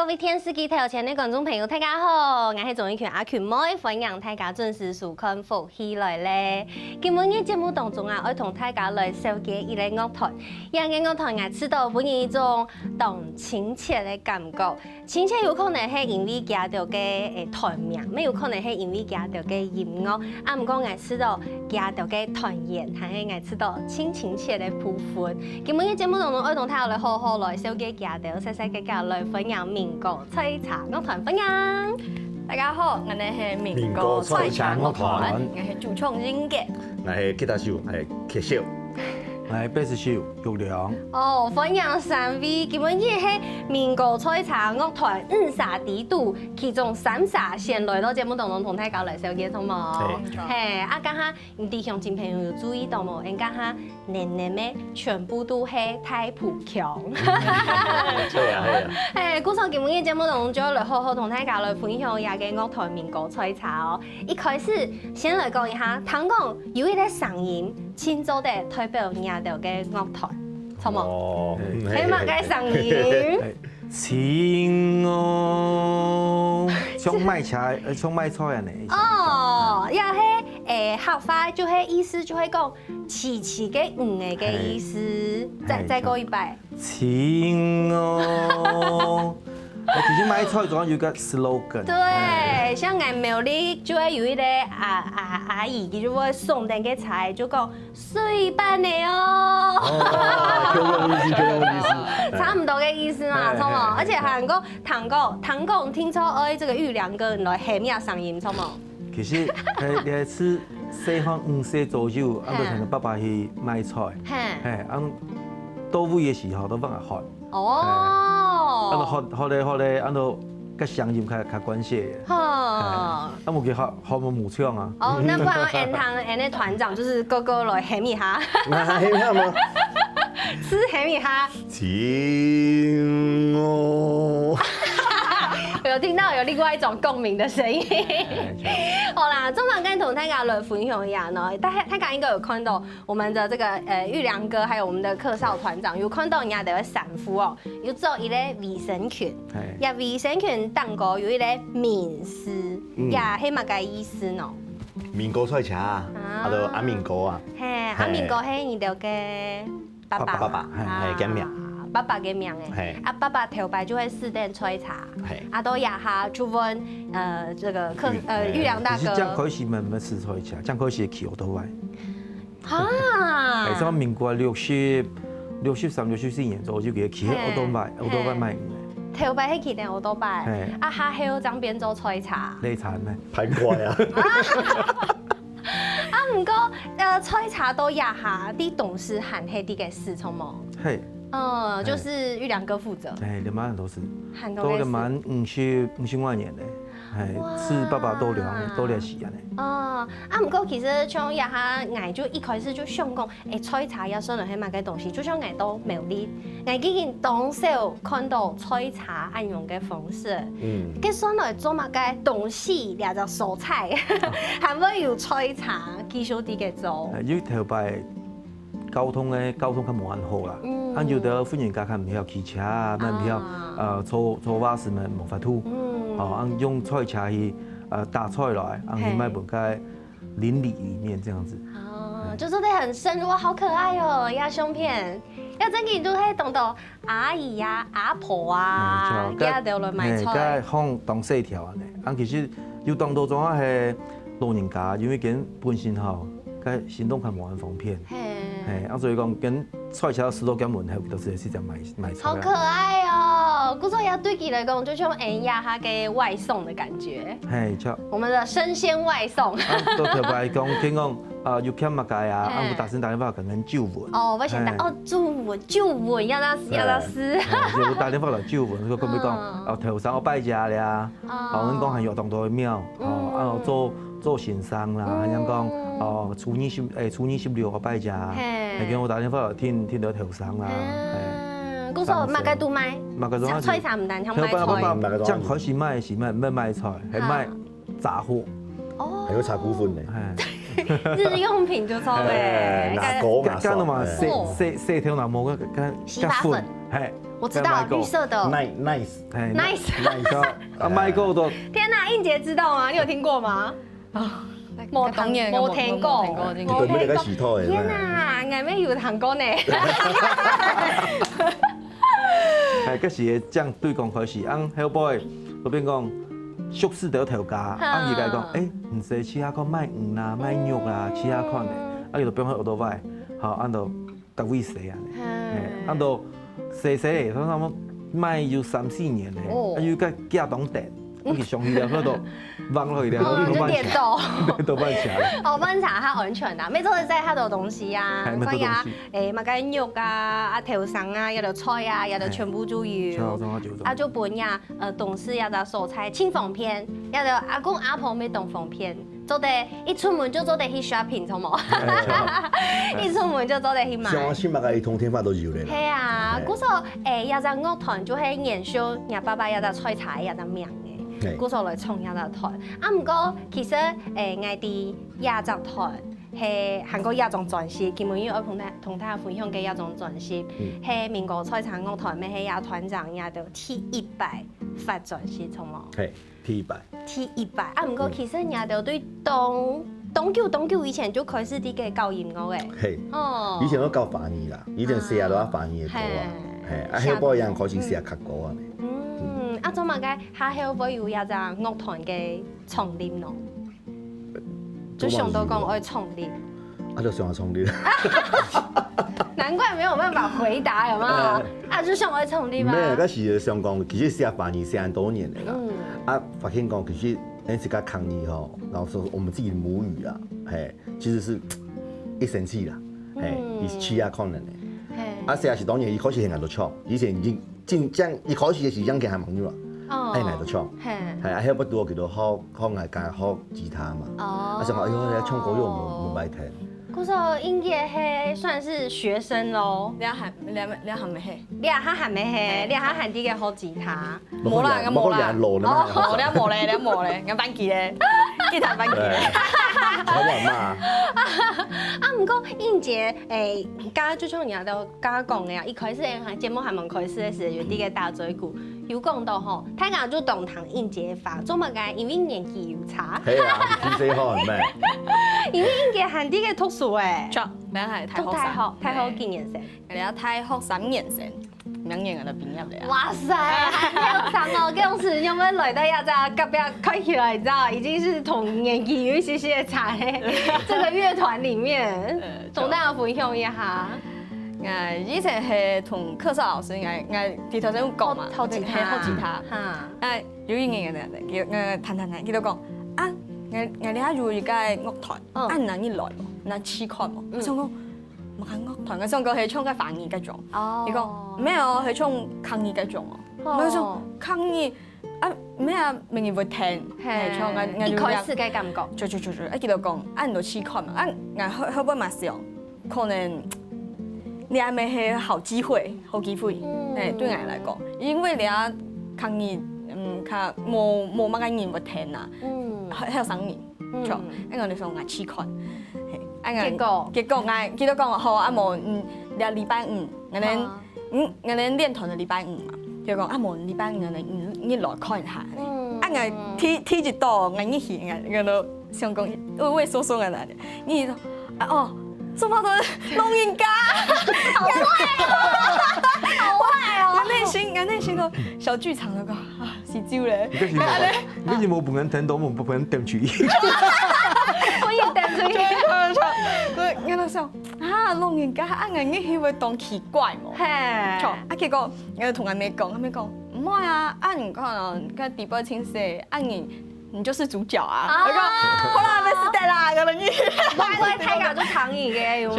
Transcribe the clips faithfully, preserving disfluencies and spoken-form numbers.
各位電視機頭前个觀眾朋友，大家好，𠊎係鍾意群阿群妹，歡迎大家準時收看《福氣來了》。今晡日節目當中啊，愛同大家來紹介一個樂團。這個樂團𠊎試著分人一種當親切个感覺。親切有可能係因為佢兜个，誒，團名，乜有可能係因為佢兜个音樂。啊，毋過𠊎試著佢兜个團員，還係𠊎試著親親切个部分。今晡日節目當中，愛同大家來好好來紹介佢兜，細細个个來歡迎民歌 採茶樂團，歡迎。大家好，𠊎等係民歌採茶樂團，𠊎係主唱英傑。𠊎係吉他手，𠊎係傑少。𠊎係貝斯手玉良。哦，歡迎三位，今晡日係民歌採茶樂團五儕之中，其中三儕先來到節目當中同大家來紹介，好無？係。係，啊，剛剛 你兜鄉親朋友有注意著無？𠊎等這下黏黏个全部都係大埔腔。係啊，係啊。係，故所今晡日節目當中就愛來好好同大家來分享這個樂團民歌採茶哦。一開始先來講一下，聽講有一個聲音，盡做得代表你兜个樂團，著無？哦，係麼个聲音？ 青哦，像賣菜，呃，像賣菜恁仔。哦，這係，誒，客話就係意思就係講萋萋个魚仔个意思。再，再過一擺。青哦。其實賣菜總有個slogan。對，像𠊎苗栗就會有一個阿，阿，阿姨，佢就會送等个菜，就講 水粄仔哦。哦，共樣意思，共樣意思。差毋多个意思嘛，著無？而且還過聽講，聽講聽著愛這個玉良哥來喊這聲音，著無？其實，係，係自細漢五歲左右，啊，就同爸爸去賣菜。係。係，啊，到位个時候都放下喝。哦。啊，喝，喝咧，喝咧，啊，就个聲音較，較關係。好。啊，無佢好，好無無唱啊。哦，那不然𠊎等恁仔團長就是哥哥來喊一下。喊一下嗎？試喊一下。青哦。有聽到有另外一種共鳴的聲音。好啦，中間跟同大家來分享一下呢，大家，大家應該有看到 我們的這個，呃，玉良哥，還有我們的客少團長，有看到人家个衫褲哦，有做一個衛生裙。係。這衛生裙頂高有一個民字，這係麼个意思呢？民歌採茶啊，啊，就阿民哥啊。係，阿民哥係你兜个爸爸。爸爸，係，係，个名。爸爸个名誒。係。啊，爸爸頭擺就會試等採茶。係。啊，到這下就問，呃，這個客，呃，玉良大哥。其實正開始毋係試採茶，正開始騎奧多拜。 哈！係，差毋多民國六十，六十三、六十四年左右，佢騎奧多拜，奧多拜賣魚。頭擺係騎等奧多拜，係。啊，下後正變做採茶。累慘呢。太快啊！啊，毋過，呃，採茶到這下，你當時還係在該試著無？係。嗯，就係玉良哥負責。係，兩萬多時。還多該時。都兩萬五十，五十外年咧。 係，哇。自爸爸到了，到了時間呢。哦，啊，毋過其實像這下，𠊎就一開始就想講，誒，採茶也算係麼个東西，就像𠊎到苗栗，𠊎已經當少看到採茶恁樣个方式。嗯。該算係做麼个東西，這隻所在，還會有採茶繼續在該做。呃，因為頭擺 交通个，交通較無恁好啦。嗯。啊，有兜婦人家較毋曉騎車啊，乜毋曉，啊。呃，坐，坐巴士乜無法度。嗯。哦，啊，用菜車去，呃，打菜來，啊，去賣分該鄰里裡面這樣子。哦，就做得很深入，哇，好可愛哦，這相片。這正經都係當多阿姨啊、阿婆啊，嗯，就該，這兜來賣菜。嘿，該放當細條恁呢。啊，其實有當多種啊，係老人家，因為佢本身吼， 該行動較無恁方便。嘿。嘿，啊，所以講，跟菜車駛到佢門口，都係直接賣，賣菜啊。好可愛哦！故所也對佢來講，就像恩雅他个外送的感覺。嘿，就。我們的生鮮外送。啊，都特別講，聽講，啊，有欠麼个啊，啊，嘿。我打算打電話跟人救援。哦，我想打，嘿。哦，救援，救援，要到，要到死。嘿，嘿，就打電話來救援，佢講，嗯。哦，頭先我拜一下咧啊，哦。哦，恁講還有當多个廟。 哦，嗯。啊，做，做先生啦，嗯。還像講，哦，初二十，誒，初二十六个拜一下，嘿。還跟我打電話聽，聽到頭上啦，嗯，嘿。故所麼个都賣，麼个都賣。菜，菜茶毋單淨賣菜。正開始賣係賣，毋係賣菜，係賣雜貨。哦。還有茶股份呢。嘿。日用品就錯咧，哎，牙膏、牙膏。該，該，該嘛，洗，哦。洗，洗頭那毛个，該，洗髮粉。嘿。我知道，綠色的。Nice，nice，nice，nice。啊，Michael都。天哪，应杰知道吗？你有听过吗？啊，没听，当然没听过，没听过，没听过。你都没那个洗头的。天哪，俺没有听过呢。哎，这是这样对讲开始，啊，后背，我跟你讲，熟识就头家，啊，伊来讲，哎，你谁去遐看卖鱼啦，卖肉啦，去遐看的，啊，有的不用喝多拜，好，按照 个位洗啊，哎，啊都洗洗，他他们卖有三四年呢，哦，啊又个价当等，我去上去了，那都忘了一点，哦，就跌倒，都半钱。哦，半茶它安全的，没错，在它的东西呀，哎，没错，东西，哎，嘛个肉啊，啊头上啊，也有菜啊，也有全部都有，啊就分呀，呃，东西也在所在，清方便，也有阿公阿婆没当方便。 做得一出门就做得去shopping，著無？一出門就做得去買。像我起碼个一通电话都有了啦。係啊，故所，誒，這隻樂團就係延續若爸爸這隻採茶這隻名个，故所來創這隻團。啊，毋過其實，誒，𠊎知這隻團係還過這張專輯，今晡日愛同大同大家分享个這張專輯，係民歌採茶樂團，乜係這團長這兜第一擺發專輯，著無？係。 第一擺。第一擺啊，毋過其實你兜對當當久當久以前就開始在該搞音樂誒。係，哦，以前都搞華語啦，以前寫都係華語个歌啊，係，啊後背正開始寫客歌啊。嗯，啊做麼个下後背有這隻樂團个創立呢？就想到講愛創立。 啊，就想創立。難怪沒有辦法回答，有沒有？啊，就想愛創立嘛。沒有，但是想講，其實寫華語寫很多年了啦。啊，發現講，其實，誒，自家客語吼，然後說我們自己的母語啊，嘿，其實是一生氣啦，嘿，你去啊可能的。啊，寫是當然，一開始很多唱，以前已經 真正一開始个時間佢還吂有啊，哦，哎，𠊎都唱，係，哎，啊，後尾拄好佢都學學𠊎教學吉他嘛，哦，啊，想講，哎喲，來唱歌又無無歹聽。故所應該係算是學生咯。你還你還你還沒係？你還還沒係？你還還在該學吉他？無啦，無啦，無啦，老了嘛，哦，你無咧，你無咧，你班級咧，吉他班級咧，好玩嘛。啊，毋過應杰，誒，剛剛就像你講到 剛剛講个啊，一開始个節目還吂開始个時，有在該打嘴鼓，有講到吼，大家就當聽應杰个話，做麼个？因為年紀有差。係啊，你聽誰好很慢。因為應杰還在該讀書誒。著，𠊎還大學生。讀大學，大學幾年生？𠊎這大學三年生，明年𠊎就畢業了啊。哇塞，還後生哦！該樣子，你有沒有來到這隻隔壁看起來，你知道，已經是同年紀有一些些的差的這個樂團裡面，同大家分享一下。 𠊎以前係同課室老師，𠊎𠊎在頭先有講嘛，學學吉他，係學吉他。哈，啊，有一年个，佢𠊎彈彈彈，佢就講，啊，𠊎𠊎這下有一個樂團，啊，你愛來無？你愛試看無？𠊎想講，麼个樂團？𠊎想講係唱个華語該種。哦，佢講，沒有，係唱客語該種哦。𠊎想客語 啊，毋係啊，明明會彈，係，像𠊎𠊎一開始个感覺，就就就就，啊，佢就講，啊，你就試看嘛，啊，𠊎後後尾嘛想，可能你還沒係好機會，好機會，嗯，係，對𠊎來講，因為你啊，客語，嗯，較無無麼个人會彈啊，嗯，還還有聲音，嗯，就，啊，𠊎就想𠊎試看，係，啊，𠊎結果結果𠊎佢就講好啊，無，嗯，你禮拜五，𠊎等。 嗯，𠊎等練團个禮拜五嘛，就講啊，無禮拜五呢，你你來看一下。啊，𠊎第第一到，𠊎入去，𠊎𠊎就想講畏畏縮縮个啦，入去說，啊哦，做麼个老人家，好壞哦，好壞哦。𠊎內心𠊎內心个小劇場就講啊，死酒咧。你這是無，你這是無分人聽到，無分人點去。我也點出去。𠊎就想。 啊，老人家，啊，𠊎入去會當奇怪無？係，著，啊，結果𠊎同𠊎姆講，𠊎姆講，毋會啊，啊，你看哦，你看底背清洗，啊，你你就是主角啊。啊，𠊎講，好啦，沒事的啦，𠊎等你。會毋會大家就抗議个有無？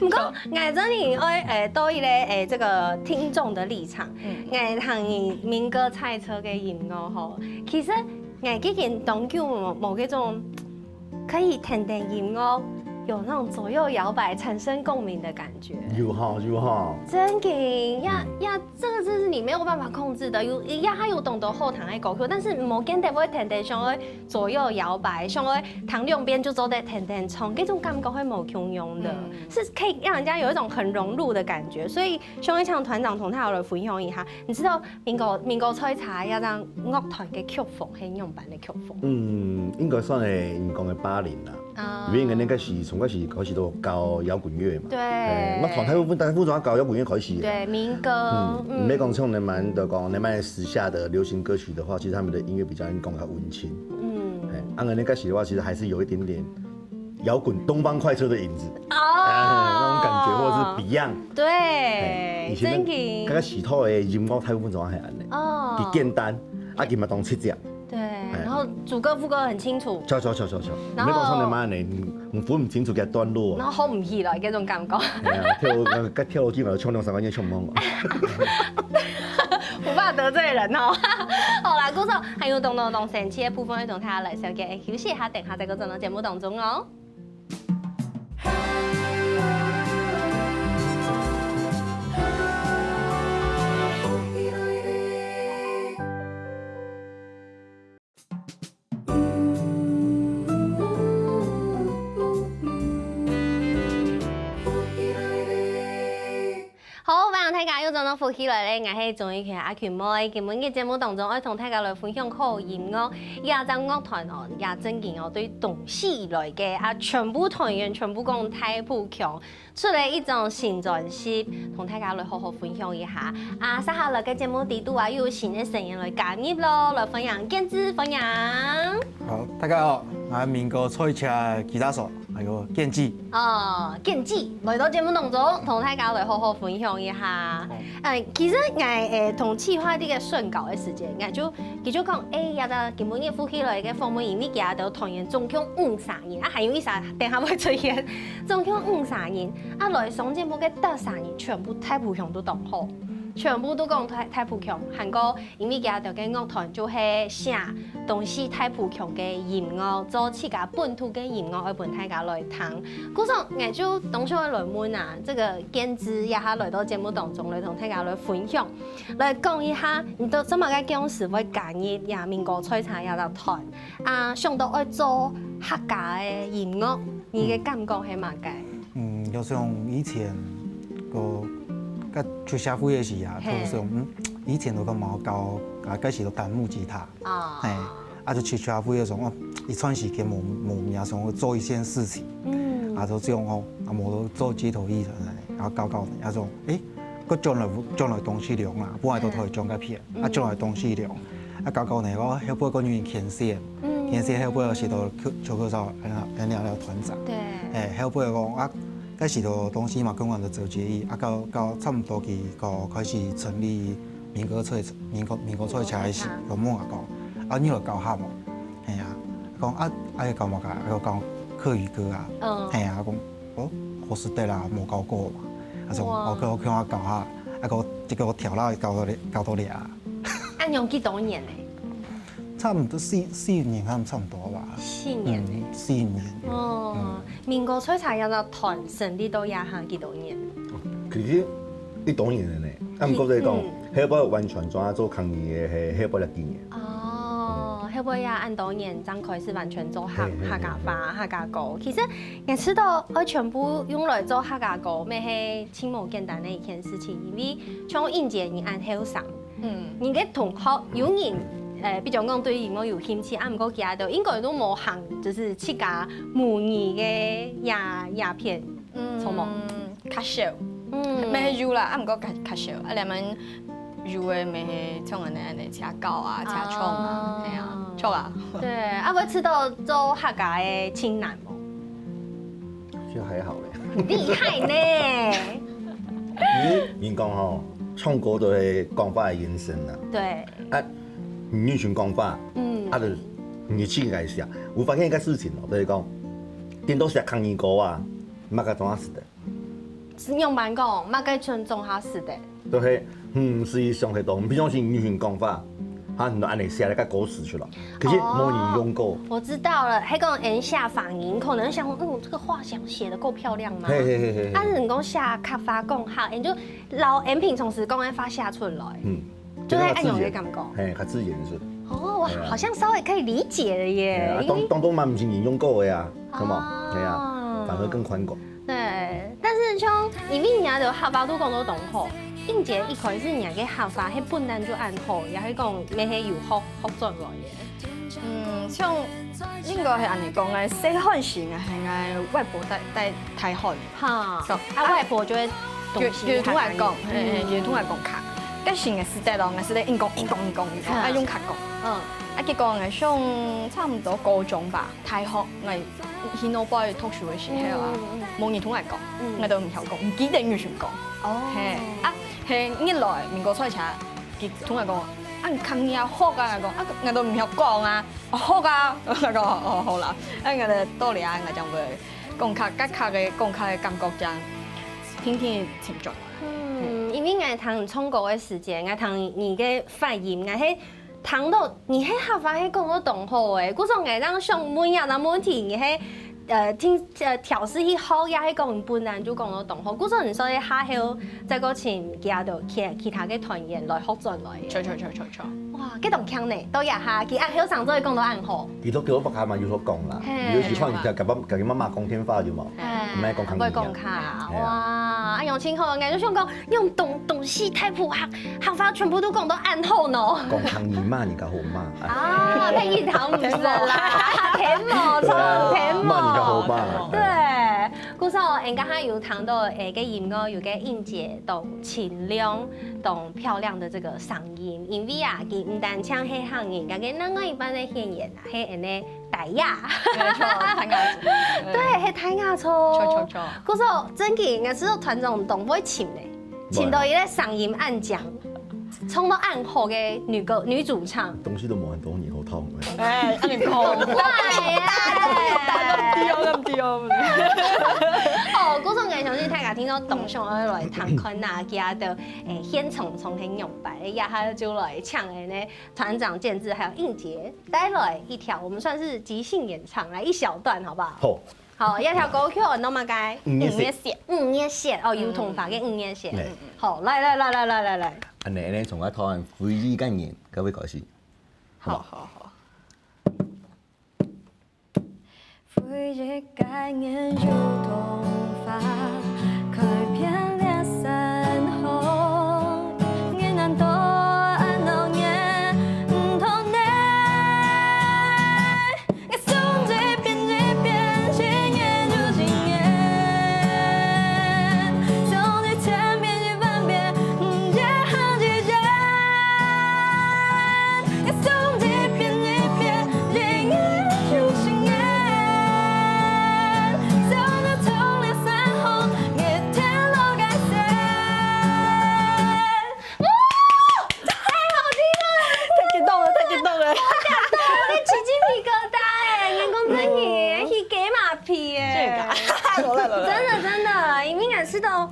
毋過，𠊎真的愛誒，多一個誒，這個聽眾的立場，𠊎聽你民歌賽車个音樂吼，其實𠊎已經當久無無這種 可以聽聽音樂，有那種左右搖擺、產生共鳴的感覺。有哈，有哈。真的呀，呀，這個真是你沒有辦法控制的。有呀，它有當多好聽个歌曲，但是無見得會天天想要左右搖擺，想要彈兩遍就做得天天唱，這種感覺會無共樣的，嗯。是可以讓人家有一種很融入的感覺。所以，想要請團長同大家來分享一下，你知道民歌民歌採茶這張樂團个曲風係仰般个曲風？嗯，應該算係人講个八零啦。 啊。因為𠊎等該時從該時開始都搞搖滾樂嘛。對。哎，那從大部分大部分都搞搖滾樂開始的。對，民歌，嗯，嗯。你沒講像你們的講，你們時下的流行歌曲的話，其實他們的音樂比較應該講較文青。嗯。哎，啊，𠊎等該時的話，其實還是有一點點搖滾東方快車的影子。哦。哎，那種感覺，或者是Beyond。對，哎，以前的真的。該个時代的音樂大部分都係恁樣。哦。佢簡單，啊，佢嘛當直接。 對，哎。然後主歌副歌很清楚。著，著，著，著，著。然後你講唱得慢呢，你，你分毋清楚佢个段落啊。然後hold毋起來，這種感覺。哎呀，跳，該跳落去嘛，唱兩三個月唱毋好。不怕得罪人哦。好啦，故所還有當多當神奇个部分，愛同大家來紹介，休息一下，等下再過轉到節目當中哦。 好，歡迎大家又轉到福氣來了，𠊎係鍾意權阿權妹。今晡日節目當中，愛同大家來分享好音樂。這隻樂團哦，也正經哦，對東勢來个啊，全部團員全部講大埔腔，出了一張新專輯，同大家來好好分享一下。啊，接下來个節目裡肚啊，又有新个成員來加入咯，來歡迎建志，歡迎。好，大家好，𠊎民歌採茶吉他手，還有建志。 哦，建志來到節目當中，同大家來好好分享一下。哦。呃，其實𠊎，呃，同企劃這個順稿个時間，𠊎就，佢就講，哎，這隻今晡日福氣來个訪問，因為佢兜團員總共五十人，啊，還有一儕等下會出現，總共五十人，啊，來上節目个逐儕人全部大埔腔都當好，全部都講大，大埔腔，還過 因為佢兜个樂團就係寫東勢大埔腔个音樂，做自家本土个音樂，愛分大家來聽。故所，𠊎就當想來問啊，這個建志這下來到節目當中來同大家來分享，來講一下，你到做麼个當時會加入這民歌採茶這隻團啊？想到愛做客家个音樂，你个感覺係麼个？嗯，就像以前，个，个出社會个時啊，嘿。就像，嗯，以前都感覺搞，啊，開始都彈木吉他。 啊。嘿，啊，就去聚會个時候，哦，一段時間無，無名，想要做一件事情，嗯。啊，就這樣哦，啊，無就做街頭藝人啊，然後搞搞呢，啊，就，誒，佢轉來，轉來東勢鄉啦，本來都在中國片，嗯。啊，轉來東勢鄉，啊，搞搞呢，我後背個原因牽線，嗯。牽線後背有寫到邱，邱克昭，哎呀，哎呀，團長，對。誒，後背講啊，該時候東勢嘛，跟我的周杰毅，啊，搞，搞差不多佢，搞開始成立 民歌採，民歌，民歌採茶个時，民歌採茶。有問我講，啊，你有搞下無？嘿啊，講啊，啊，你搞麼个？啊，我講客語歌啊。嗯。嘿啊，講，哦，好識得啦，無搞過嘛。啊，說，哇。OK，OK，我搞下，啊，我，結果我跳啦，搞到這，搞到這啊。恁樣幾多年呢？差不多四，四年，差不多吧。四年呢？嗯，四年。哦，嗯。民歌採茶這隻團成立到這下幾多年？其實一多年了呢。 啊，毋過就係講，嗯。後背完全轉做客語个，係後背這幾年。哦，後背也恁多年，正開始完全做客，嘿，嘿，客家話、嘿，嘿。客家歌。其實，也知道，愛全部用來做客家歌，乜係盡無簡單个一件事情，因為像英傑你恁後生，嗯。你个同學有人，呃，比如講對音樂有興趣，啊，毋過其他都應該都無行，就是自家母語个這，這片。 嗯，著無？較少。嗯。乜係有啦，啊，毋過較，較少。啊，𠊎等有个乜係像恁樣，恁樣，自家搞啊，自家唱啊，啊。係啊，著啊。對，啊，會試著做客家个盡難無？其實還好咧。厲害呢！因為人講吼，唱歌就係講話个延伸啊。對。啊，你像講話，嗯。啊，就你自家寫。有發現一個事情哦，就係講，顛倒寫客語歌啊，麼个總下識得。 仰般講，麼个算總下識得？就係，嗯，毋使想太多，毋使相信你講話，啊，你就恁樣寫了个歌詞出來，可是無人用過。我知道了，還講人寫華語，可能想說，嗯，這個話想寫得夠漂亮嗎？嘿嘿嘿嘿嘿。但是你講寫客話講客，你就老人平常時講的話寫出來，嗯，就會恁樣的感覺。嘿，較自然是。哦，哇，好像稍微可以理解了耶。啊，當當當嘛，毋是人用過的啊，是無？係啊，反而更寬廣。對，但是像因為人家的客話都講到當好，英姐一開始人家个客話，係本來就恁好，也係講乜係有學學轉來的。嗯，像應該係恁樣講，𠊎細漢時𠊎係𠊎外婆帶帶大漢，哈，對啊，外婆就會有有同𠊎講，嘿嘿，有同𠊎講客。該時𠊎時代咯，𠊎時代硬講硬講硬講硬講，啊用客講。嗯，啊結果𠊎上差毋多高中吧，大學𠊎去外背讀書个時候啊，無人同𠊎講，𠊎都毋曉講，毋記得有想講。哦，嘿，啊，嘿，一來美國出車，佢同𠊎講，啊你客語啊學啊，𠊎講，啊𠊎都毋曉講啊，哦學啊，𠊎講哦好啦，啊𠊎就到這啊，𠊎將會講客，甲客个講客个感覺將，天天成長。嗯，因為𠊎聽你唱歌个時間，𠊎聽你个發音，𠊎係聽到你係客話係講到當好誒，故所𠊎當想問一下問題，你係呃聽呃調試去學，也係講本來就講到當好，故所你所以下後再過請其他的其其他个團員來學轉來誒。著著著著著。哇，該當強呢，到這下佢恁後生做會講到恁好。佢都叫我爸爸媽媽有所講啦，嘿有時候你甲甲爸甲佢媽媽講電話就嘛，哎毋愛講客語啊毋愛講客啊，嘿啊哇，啊楊清紅，𠊎就想講，用東東西太普客，客話全部都講到恁好呢。講客語罵你較好罵。啊，太硬糖毋是啦，甜某錯，甜某。罵你較好罵。對，故所，𠊎剛剛有談到，誒，个音樂有个音節，當清亮、當漂亮的這個嗓音，因為啊，佢毋單淨係客人，佢个另外一半个演員啊，係恁呢大雅。沒錯，大雅族。對，係大雅族。著著著。故所，真个，𠊎係團長當會尋呢，尋到一個嗓音恁靚，唱到恁好个女歌女主唱。東西都無很多年後套。哎，恁樣講。對耶！對哦，對哦。哦，故所𠊎相信大家聽到當想愛來聽看啊，佢个誒現場唱係仰般，這下就來請𠊎个團長建志還有英傑帶來一條，我們算是即興演唱，來一小段好不好？好，好，這條歌曲安到麼个？五月雪。五月雪哦，油桐花个五月雪。哎好，來來來來來來來。恁呢恁呢，從我台灣回憶个年，各位開始。好好好。哇，太好聽了！太激動了，太激動了。我起雞皮疙瘩哎，人工真的，起雞嫲皮哎。好了好了。真的真的，因為𠊎試到，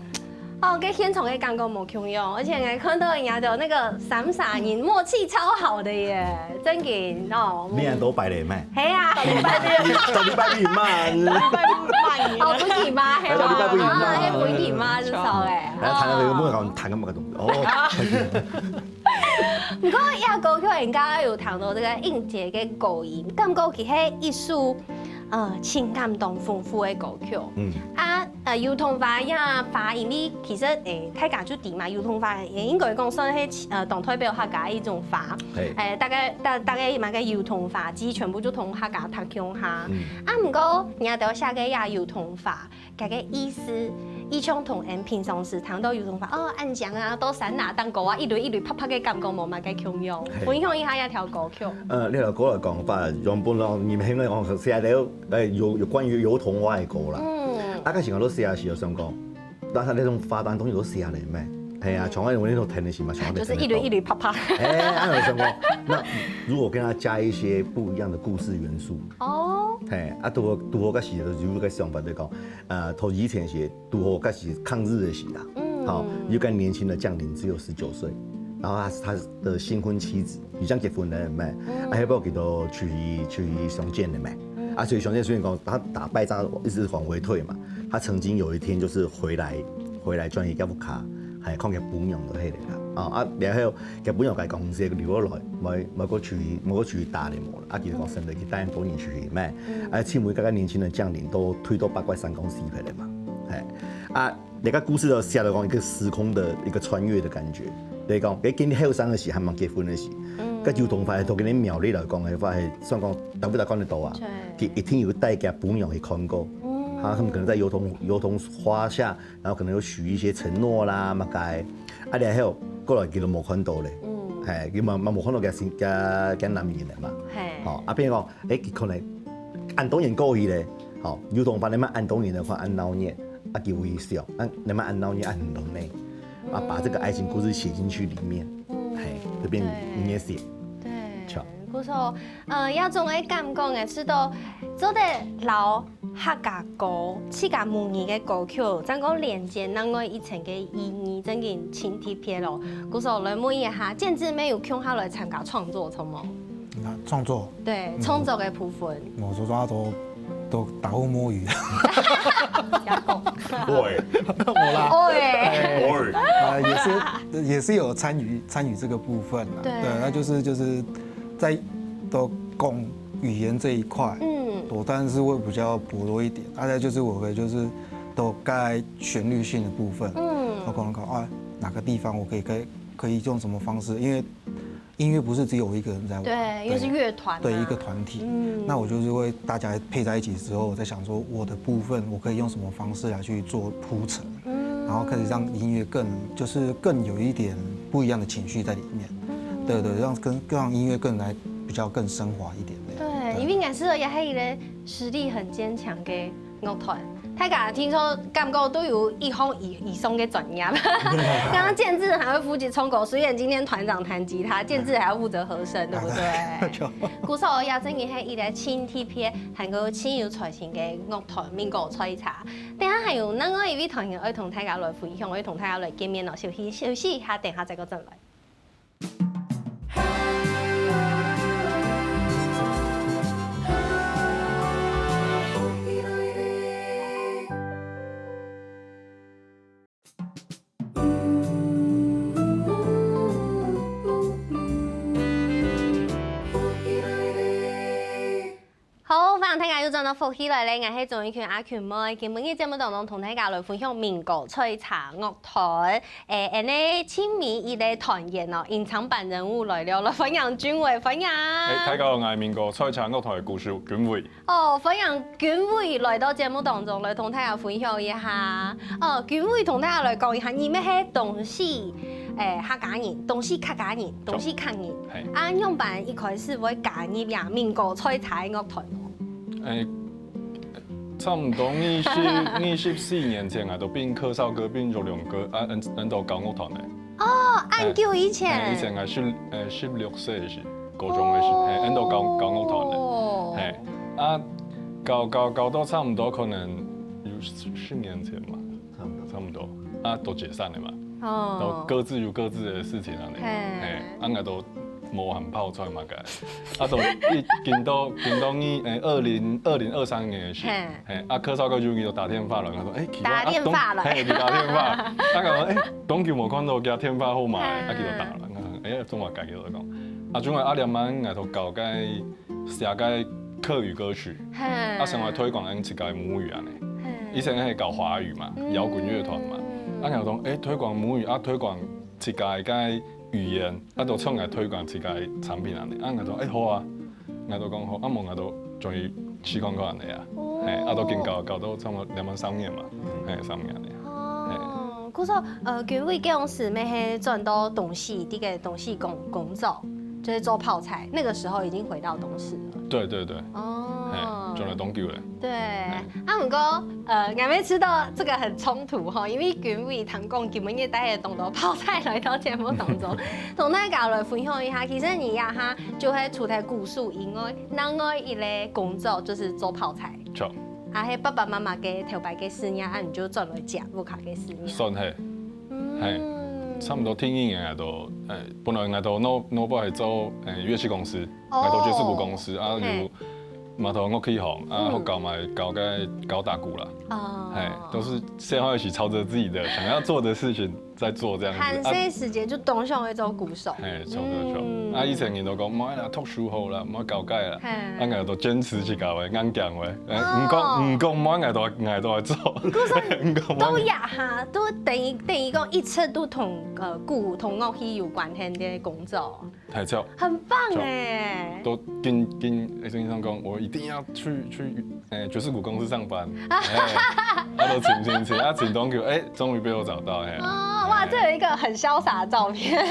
哦，跟現場个感覺無共樣，而且𠊎看到人家的那個三儕人默契超好的耶，真的哦。你很多擺咧咩？係啊，到禮拜日嘛，拜拜。哦，不行嗎？係到禮拜日嘛啊，係不行嗎？至少哎。然後彈那個有沒有搞彈那麼個東西？哦，毋過這歌曲人家有談到這個英傑个高音，感覺佢係一首呃情感當豐富的歌曲。嗯，啊，呃，油桐花呀，花，因為其實誒，大家就知嘛，油桐花誒，應該講算係呃當代表客家一種花。嘿，誒，大概大大概嘛个油桐花，其實全部就同客家讀共下。嗯，啊，毋過人家都寫个呀油桐花， 佢个意思，佢像同𠊎平常時聽到油桐花，哦，恁靚啊，到山啊，頂高啊，一蕊一蕊白白个感覺無麼个共樣。嘿分享一下這條歌曲。呃，這條歌來講法，原本咯，你們應該講寫了，呃，有有關於油桐花的歌啦。嗯，啊，開始我都寫的時候想講，但是那種花當中有寫的咩？哎呀，從來我那種聽的是嘛，從來沒聽得到。就是一蕊一蕊白白。哎，啊，我想講，那如果跟它加一些不一樣的故事元素，哦，嘿，啊，拄好拄好該時就有个想法就講，呃，頭以前是拄好該時抗日的時啦，嗯好，有个年輕的將領只有十九歲，然後他是他的新婚妻子，佢正結婚了嘛，啊，後尾佢就出去出去相見了嘛，啊，所以相見雖然講他打敗仗一直往回退嘛，他曾經有一天就是回來回來轉去佢屋下，還看佢餔娘都係啦，啊，啊，然後佢餔娘佢講係留落來，莫莫過出去莫過出去打你無啦，啊，其實講真的，佢帶很多人出去嘛，啊，請問剛剛年輕的將領都推到八卦山公司去了嘛，嘿，啊。 那個故事就寫了講一個時空的一個穿越的感覺，就是講，誒，今年後生的時，還吂結婚的時，嗯，該油桐花都給你苗栗來講的話，算講打不打看得到啊？對，佢一定有帶佢餔娘去看過，嗯，他他們可能在油桐油桐花下，然後可能有許一些承諾啦，麼个，啊，然後過來佢都無看到咧，嗯，嘿，佢嘛嘛無看到佢新佢佢男人了嘛，嘿，好，啊，變講，誒，佢可能恁多年過去咧，好，油桐花你們恁多年的話，恁鬧熱。 啊，佢會想，啊，你們恁鬧熱，恁冷呢，啊，把這個愛情故事寫進去裡面，嗯，嘿，就變音樂寫，對，對，著，不錯，呃，這種个感覺呢，係到做得摎客家歌，自家母語个歌曲，正講連接另外一層个意義，正經盡特別咯。故所來問一下，建志乜有共下來參加創作，著無？啊，創作，對，創作个部分。我說說都都打混摸魚。喂，我啦，喂，啊，也是也是有参与参与这个部分啦。对对，那就是就是在都讲语言这一块，嗯，我当然是会比较薄弱一点。大概就是我可以就是都该旋律性的部分，嗯我可能讲啊哪个地方我可以可以可以用什么方式，因为音乐不是只有我一个人在玩，对，因为是乐团嘛，对一个团体，嗯那我就是会大家配在一起之后，我在想说我的部分我可以用什么方式来去做铺陈，嗯然后开始让音乐更就是更有一点不一样的情绪在里面，嗯对对，让跟让音乐更来比较更升华一点那样。对，因为也是也是一个实力很坚强的乐团。大家听说感觉都有一方以以上的专业。刚刚建志还会负责唱歌，虽然今天团长弹吉他，建志还要负责和声，对不对？就故所也真个系一个真特别，还有真有才情的乐团民歌吹茶。等下还有另外一位团员要同大家来分享，要同大家来见面咯，休息休息一下，等下再过转来。 好，欢迎大家又转到福氣來了，𠊎係鍾意群阿群妹。今晡日節目當中同大家來分享民歌吹茶樂團，誒，恁呢親民一个團員哦，隱藏版人物來了，來歡迎君偉，歡迎。誒，大家好，𠊎係民歌吹茶樂團个鼓手君偉。哦，歡迎君偉來到節目當中，來同大家分享一下。哦，君偉同大家來講一下，你乜係東勢，誒，客家人，東勢客家人，東勢客人。嘿，啊，仰般一開始會加入呀民歌吹茶樂團哦？誒，差毋多二十二十四年前啊，都並柯少哥並玉龍哥啊，恁恁都搞樂團个。哦，恁久以前。誒，以前啊，十誒十六歲个時，高中个時，誒，恁都搞搞樂團个。哦。嘿，啊，搞搞搞到差毋多可能有十十年前嘛，差不多。差毋多，啊，都解散了嘛，然後哦。各自有各自的事情啊，嘿嘿，啊，𠊎都無閒泡菜嘛个，啊，都一緊到緊到二誒二零二零二三年个時，嘿嘿，啊，柯少哥就給我打電話了，他說，誒，奇怪，打電話了啊，東嘿，佢打電話，他講，誒，當久無看到佢電話號碼，嘿啊，佢就打了，誒，中華改佢就講，啊，中華阿良曼，𠊎都搞該寫該客語歌曲。嘿。啊，想來推廣咱自家的母語安尼。嘿。以前係搞華語嘛，嗯搖滾樂團嘛。啊，𠊎講，誒，推廣母語啊，推廣自家个語言，啊，都唱來推廣自家个產品安尼。啊，𠊎講，誒，好啊，𠊎都講好，啊，無𠊎都終於試看看安尼啊。哦嘿，啊，都緊搞搞到差不多兩萬三年嘛，嘿，三年安尼。哦，故所，呃，君偉該時乜係轉到東勢，這個東勢工工作，就是做泡菜，那個時候已經回到東勢了。對對對，哦嘿，轉來當久了。對，啊，毋過，呃，𠊎乜知道這個很衝突吼，因為君偉聽講今晡日帶了當多泡菜來到節目當中，同大家來分享一下。其實你呀哈，就係除了鼓手以外，另外一個工作就是做泡菜。著，啊，係爸爸媽媽个頭擺个事業，啊，你就轉來接屋下个事業。算係。嗯嘿差毋多第一年，𠊎都，誒，本來𠊎都腦，腦部係做，誒，樂器公司，哦。𠊎都爵士鼓公司，啊，嘿。有嘛都樂器行，啊，嗯。學校嘛搞个，搞打鼓啦。哦。嘿，都是先開始朝着自己的想要做的事情在做這樣子。啊。還細時節就當想愛做鼓手。嘿，差不多就。嗯。啊，以前人都講，莫啦，讀書好啦，莫搞該啦。嘿。啊，𠊎都堅持去搞个，硬頸个。誒，哦。毋講，毋講，莫，𠊎都，𠊎都愛做。故所毋講，莫。到這下，都等於，等於講一直都同，呃，鼓同樂器有關係的工作。 太巧。很棒欸。都跟，跟，誒，先生講，我一定要去，去，誒，爵士鼓公司上班。誒，他都請，請，請，啊，請多久，誒，終於被我找到，誒。哦，哇，誒。這有一個很瀟灑的照片。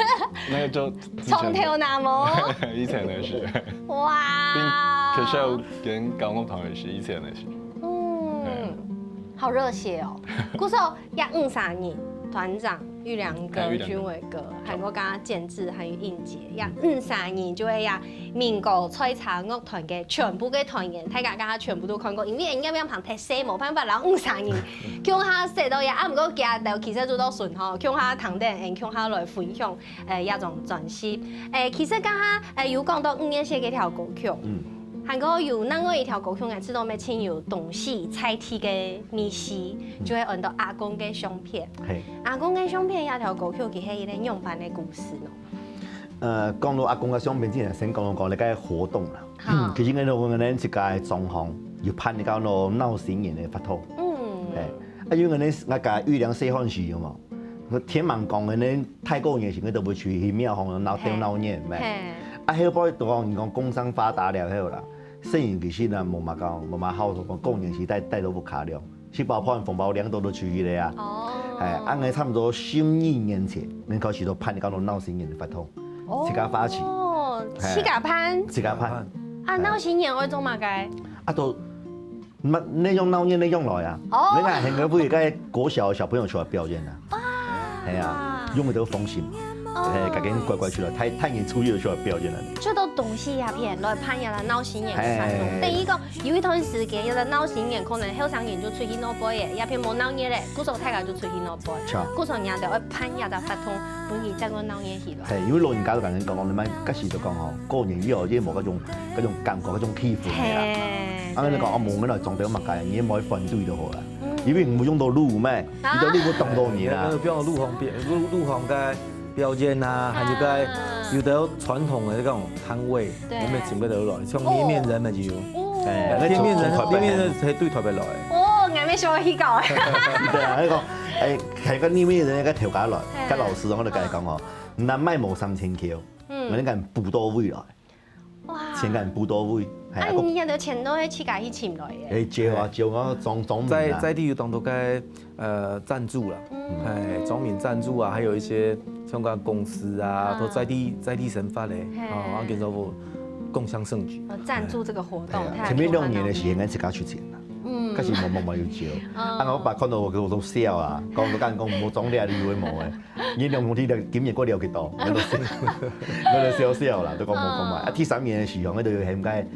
那個就之前從頭那麼。以前的事。哇。並，可是有跟搞樂團的事，以前的事。嗯，哎。好熱血哦。故所，這五儕人，團長、玉良哥、哎，玉良哥。君偉哥， 還有剛剛建志，還有應杰，這五儕人就係這民歌賽車樂團个全部个團員，大家剛剛全部都看過，因為人家要旁特色，無辦法，然後五儕人共下寫到這，啊，毋過佢兜其實做到順吼，共下談等，嗯，共下來分享，呃，這張專輯。誒，其實剛剛，誒，有講到五月雪該條歌曲，嗯。還過有另外一條歌曲，𠊎知道乜盡有東西在地个味緒，嗯。就係安到阿公个相片。嘿。 阿公个相片這條歌曲，佢係一個仰般个故事呢？呃，講到阿公个相片，之前先講講該個活動啦。好。其實𠊎兜𠊎兜自家个莊項有辦一個鬧新年个活動。嗯。哎，啊，因為𠊎兜𠊎家玉良細漢時有無？天滿講𠊎兜大過年時，𠊎兜會去去廟方鬧，嘿。鬥鬧熱咩？嘿。啊，後背都講人講工商發達了後啦，細人其實呢，無麼个，無麼好，講過年時帶，帶到屋下了。 食飽飯紅包領到就出去了啊。哦。哎，恁樣差不多十二年前，𠊎開始就辦一個鬧新年个活動，哦。自家發起。哦，哎。自家辦？自家辦。啊，哎。鬧新年愛做麼个？啊，都，那，那種鬧熱那種來啊。哦。你看，很多不是在國小小朋友出來表演啊。哇。哎呀，用的都風景。 哦。哎，趕緊乖乖出來，大，大年初一就出來表演了。就到東勢這片來辦這個鬧新年个活動。哎。等於講，有一段時間，這個鬧新年可能後生人就出去鬧熱个，這片無鬧熱个，故所大家就出去鬧熱。著。故所人家就愛辦這個活動，分佢再過鬧熱起來。嘿，因為老人家都趕緊講，講，你們該時就講吼，過年以後也無該種，該種感覺，該種氣氛了啦。嘿，啊，你講，對。哦，無，我來裝點麼个，你也無反對就好了。嗯。因為你無用到路咩，啊。你到路不擋到你啦。哎，比如路旁邊，路，路旁个 表演啊，還有該，啊。有兜傳統个該種攤位，對。你乜尋得到來，像捏麵人乜就有。哦。哎，捏麵人，捏麵人係對台北來个。哦，𠊎乜想去搞。對啊，該個，哎，還有個捏麵人个頭家來，嘿。該老師，𠊎就跟佢講哦，你若賣無三千箍，嗯。𠊎就共你補到位來。 哇。錢共你補到位，嘿，啊，啊，你這兜錢都係自家去尋來个？哎，借啊，借啊，莊，莊民啊。在，在地有當多个，呃，贊助啦，嗯。哎，莊民贊助啊，還有一些相關公司啊，啊。都在地，在地生發个，嘿。哦，啊，跟政府共襄盛舉。哦，贊助這個活動，哎呀，太前面兩年个時間，𠊎自家出錢啦，嗯。可是無，無，無有借。嗯。啊，𠊎爸看到𠊎，𠊎都笑啊，講，𠊎講，無裝這个，你以為無个。 你兩兄弟了，今年過了幾多？𠊎都笑，𠊎都笑笑啦，都講無講嘛。哦。啊，第三年个時候，𠊎都有喊該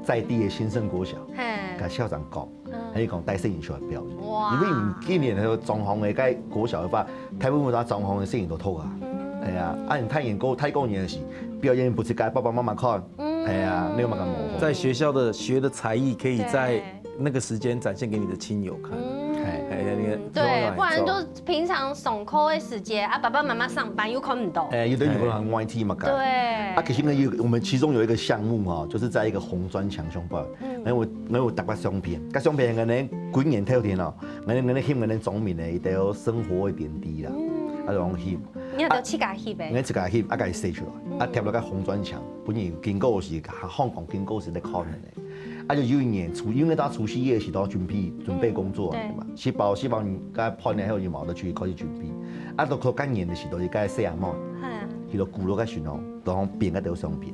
在地个新生國小，嘿。共校長講，嗯。還有講帶細人出來表演。哇。因為你今年个狀況个，該國小个話，大部分都狀況个細人都透啊。嗯。哎呀，啊，你太陽過，太過年个時，表演不是該爸爸媽媽看，嗯。哎呀，你有沒有感覺？在學校的學的才藝，可以在對。 那個時間展現給你的親友看。嗯，哎，那個對，不然就平常上課个時間啊，爸爸媽媽上班又看毋到。哎，有的有可能很外地嘛，對。啊，其實呢，有，我們其中有一個項目哈，就是在一個紅磚牆上面，嗯。然後我，然後我打個相片，該相片可能幾年頭前哦，可能，可能翕可能莊民个一條生活个點滴啦，嗯。啊，然後翕。你有自家翕个？啊，𠊎自家翕，啊，共佢寫出來，啊，貼落該紅磚牆，本人經過時，香港經過時在看个呢。 啊，就有一年除，因為到除夕夜个時候準備，準備工作个嘛，嗯，對。食飽，食飽你該飯了後，就無得出去開始準備。啊，到過該年个時候，就該細阿妹，嗯。去到鼓樓該時候，就變該條相片。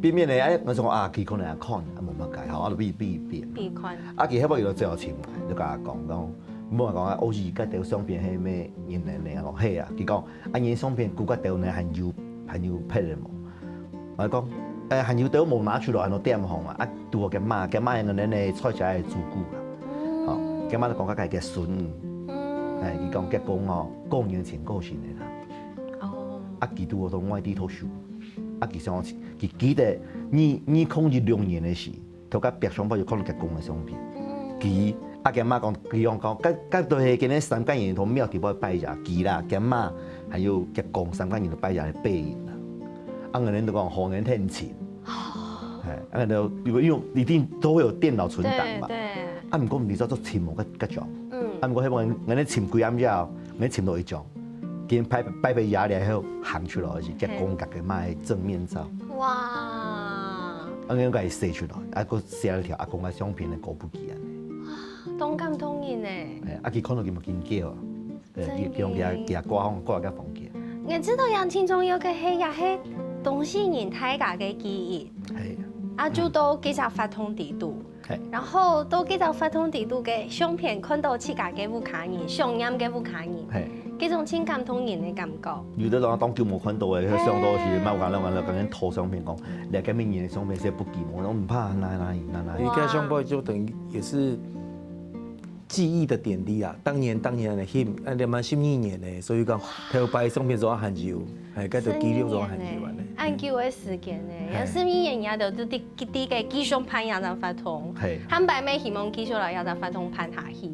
變變咧，哎，𠊎想講啊，佢可能也看，啊，無麼个吼，啊，就變變變。變看。啊，佢後尾就最後請來，就共𠊎講，講，無講啊，我是該條相片係咩人來呢？講，係啊，佢講，啊，你相片鼓該條呢，還有，還有別个無？ 𠊎講，誒，還有兜無拿出來，安到店項啊，啊，拄好佢媽，佢媽个呢，呢，菜車个主顧啦。嗯。吼，佢媽就講佢个孫女，嗯。誒，佢講佢公哦，過年前過身个啦。佢拄好到外地讀書，啊，佢想講，佢記得二，二零一六年个時，頭家壁上背有看到佢公个相片。嗯。佢，啊，佢阿媽講，佢講講，該，該都係今年三個人頭廟底背拜一下，佢啦，佢阿媽還有佢公三個人頭拜一下个背影啦。啊，𠊎等都講好人天晴。哦。哎，啊，都，因為，因為一定都會有電腦存檔嘛。對，對。啊，毋過你知道做尋無个，个種。嗯。啊，毋過希望𠊎等尋幾暗夜哦，𠊎尋到一種。 今擺，擺拜一下了後行出來，是結公格个嘛个正面照。哇！啊，應該係洗出來，啊，閣寫了條阿公个相片个過不去安尼。當感動人呢。哎，啊，佢看到佢嘛緊叫啊。對，真佢，佢用佢个，的。佢个掛號，掛个房間。你知道楊青忠有个係，也係當事人大家个記憶。係。啊，就到這隻活動底肚。 嘿。然後到這隻活動底肚个相片，看到自家个屋下人，想念个屋下人，嘿。這種真感動人个感覺。有个人當久無看到个，想到時，嘿。嘛有講，有講，有講，討相片講，你个明年个相片係不記無？我講毋怕，哪哪哪哪。你看相片就等於也是記憶的點滴啊，當年當年个翕，啊，連續十二年呢，所以講頭擺相片做還有，哎，該就記錄做還有安尼。真的呢，恁久个時間呢，嘿。有十二年也就都 佢个繼續辦這隻活動，嘿。下擺乜希望繼續來這隻活動辦下去。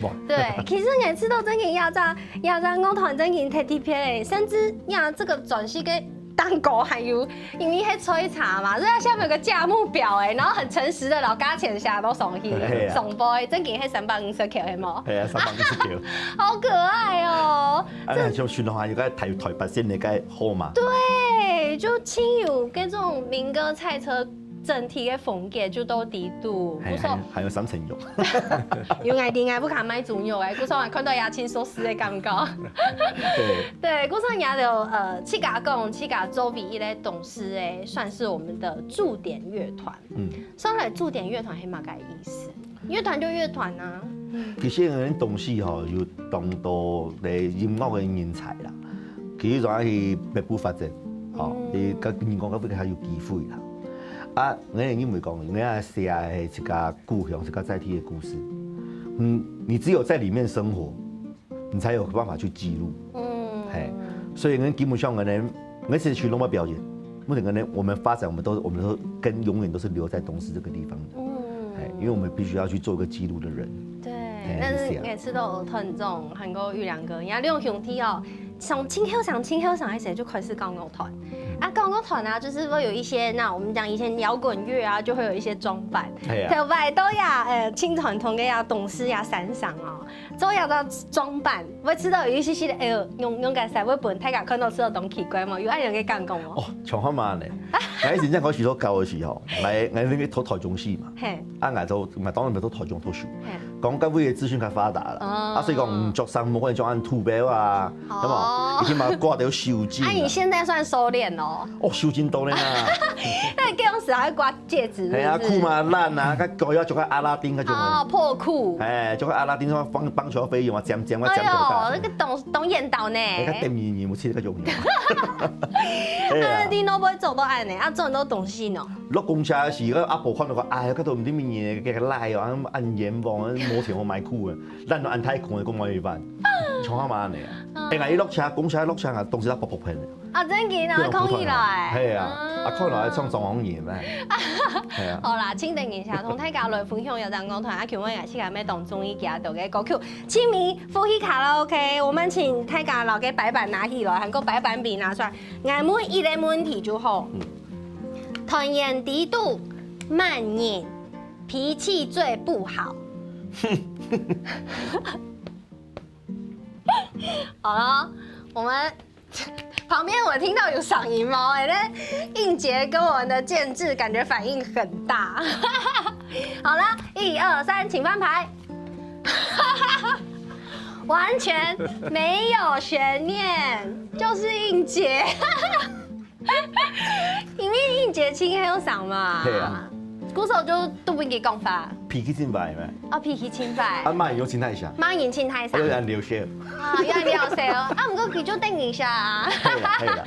哇。對，其實𠊎知道正經這隻，這隻樂團正經忒特別个，甚至呀，這個專輯个蛋糕還有，因為係吹茶嘛，所以它下面有個價目表欸，然後很誠實的，摎價錢寫到上去，嘿啊。上背，正經係三百五十塊，係無？嘿啊，三百五十塊。好可愛哦。啊，這像巡迴有个台，台北線个該號碼。對，就親有這種民歌賽車 整體个風格就到底肚。嘿，故所還有，還有三層肉。有愛另外不卡買豬肉欸，故所還看到也真舒適个感覺。對。對，故所也有，呃，自家講，自家做唯一个董事欸，算是我們的駐點樂團。嗯。算來駐點樂團係麼个意思？樂團就樂團啊。其實𠊎等董事吼，有當多个音樂个人才啦，其實主要係北部發展，吼，嗯。佢个人講个比較有機會啦。 啊，𠊎因為講，𠊎寫个係自家故鄉、自家在地个故事。嗯，你只有在裡面生活，你才有辦法去記錄。嗯。嘿，所以𠊎基本上𠊎等，𠊎其實去攏無表演，目前𠊎等我們發展，我們都，我們都跟永遠都是留在東勢這個地方的。嗯。嘿，因為我們必須要去做一個記錄的人。對，嘿，但是是這樣。每次都有團長還有玉良哥，人家兩兄弟哦， 從盡後生、盡後生个時節就開始搞樂團。啊，搞樂團啊，就是會有一些，那我們講以前搖滾樂啊，就會有一些裝扮。係啊。頭擺都呀，呃，盡傳統个呀，東勢呀，山上哦，做呀个裝扮，會知道有一些些个，哎喲，用，用个時候會分大家看到知道當奇怪嘛，有恁樣个感覺無？哦，像恁樣呢。𠊎以前正開始做搞个時候，𠊎，𠊎那個讀台中戲嘛，嘿。啊，𠊎就，嘛當然毋係讀台中讀書，嘿。講該位个資訊較發達啦，哦。啊，所以講，嗯，著衫無可能著恁土標啊， 係無？哦。已經嘛掛到手巾啦。啊，你現在算收斂咯。哦，手巾當然啦。那這樣子還會掛戒指，係啊，是不是？褲嘛爛啊，該腳要著个阿拉丁該種啊。哦，破褲。哎，著个阿拉丁，什麼棒，棒球飛球啊，尖尖啊，尖頭大。哎喲，那個懂，懂眼倒呢。哎，較電影人物切該種。哎呀。啊，你都毋會做到恁呢，啊，做很多東西呢。落公車時，該阿婆看到講，哎呀，該都毋知咩人，該個賴哦，恁冤枉，無錢好買褲啊，爛到恁大褲，講買一半，像恁樣呢。 哎，𠊎一落車，公車一落車啊，東勢啊，噗噗噴的。啊，真个啊，對啊，空氣來。普通人。係啊，啊，看來像裝潢業咩？係啊。好啦，請等一下，同大家來分享有張光團，啊，請問一下，自家乜當中意佢个歌曲，《清明福氣卡拉OK》，我們請大家摎个白板拿起來，還有白板筆拿出來，𠊎問一個問題就好。嗯。團員底肚，麼人脾氣最不好？好了，我們旁邊我聽到有賞銀貓欸，那應杰跟我們的建志感覺反應很大。好了，一二三，請翻牌。完全沒有懸念，就是應杰。因為應杰盡後生嘛。係啊。鼓手就都毋會講話。脾氣盡壞咩？哦，脾氣盡壞。啊，罵人又盡大聲。罵人盡大聲。啊，又恁流血。啊，又恁流血哦。啊，毋過佢就等一下啊。係啦，係啦。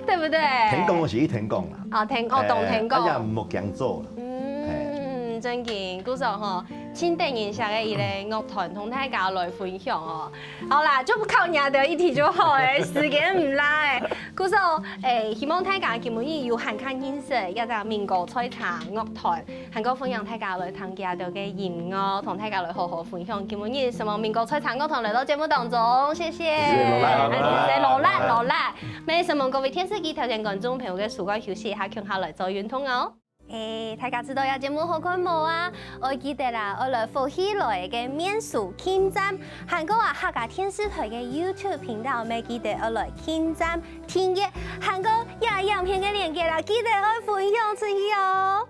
對不對？聽講是一聽講啦。哦，聽，哦，懂聽講。哎，啊，也莫驚做啦。嗯。正經，故所吼，盡得人惜个一個樂團，同大家來分享哦。好啦，就靠你兜一題就好誒，時間毋罅誒。故所，誒，希望大家今晡日有還較認識這隻民歌採茶樂團，還過歡迎大家來聽佢兜个音樂，同大家來好好分享。今晡日什麼民歌採茶樂團來到節目當中，謝謝。謝謝勞力，勞力。謝謝勞力，勞力。乜承蒙各位電視機頭前觀眾朋友个收看，休息一下，共下來做運動哦。 誒，大家知道這節目好看無啊？愛記得啦，愛來福氣來个面書撳讚，還過啊客家電視台个YouTube頻道，乜記得愛來撳讚、訂閱，還過這影片个連結啦，記得愛分享出去哦。